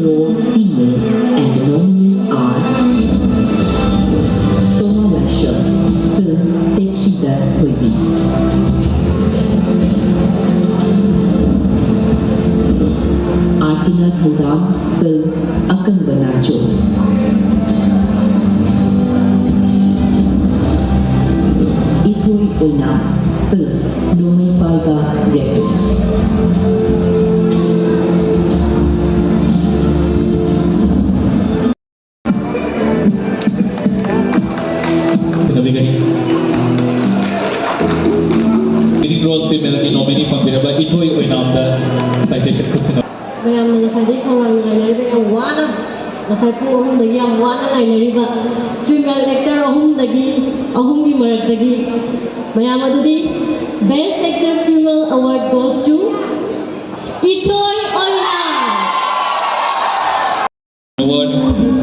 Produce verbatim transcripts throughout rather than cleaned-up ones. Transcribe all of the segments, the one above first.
Role female and the nominees are Soma Lakshya, film Techida Thoibi. Artina Thoudam, film Akanba Nacho. Ithoi Oinam, film Nomei Paiba Rapist. Leading role female ꯒꯤ nominee ꯐꯪꯕꯤꯔꯕ ꯏꯊꯣꯏ ꯑꯣꯏꯅꯥꯝꯗ citation ꯈꯨꯠꯁꯤꯟꯅ ꯃꯌꯥꯝꯅ ꯉꯁꯥꯏꯗꯒꯤ ꯈꯧꯔꯥꯡꯅ ꯉꯥꯏꯅꯔꯤꯕ, ꯌꯥꯝ ꯋꯥꯅ, ꯉꯁꯥꯏ ꯄꯨꯡ ꯑꯍꯨꯝꯗꯒꯤ ꯌꯥꯝ ꯋꯥꯅ ꯉꯥꯏꯅꯔꯤꯕ female actor ꯑꯍꯨꯝꯗꯒꯤ, ꯑꯍꯨꯝꯒꯤ ꯃꯔꯛꯇꯒꯤ ꯃꯌꯥꯝ ꯑꯗꯨꯗꯤ, Best Actor Female Award goes to ꯏꯊꯣꯏ Oinam. Award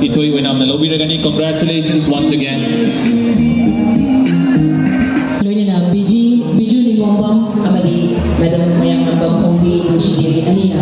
ꯏꯊꯣꯏ ꯑꯣꯏꯅꯥꯝꯅ ꯂꯧꯕꯤꯔꯒꯅꯤ꯫ Congratulations once again. ꯂꯣꯏꯅꯅ ꯕꯤꯖꯤ, ꯕꯤꯖꯨ ꯅꯤꯉꯣꯝꯕꯝ ꯑꯃꯗꯤ Madam ꯃꯌꯥꯡꯂꯝꯕꯝ ꯍꯣꯡꯕꯤ ꯅꯨꯡꯁꯤꯗꯦꯕꯤ ꯑꯅꯤꯅ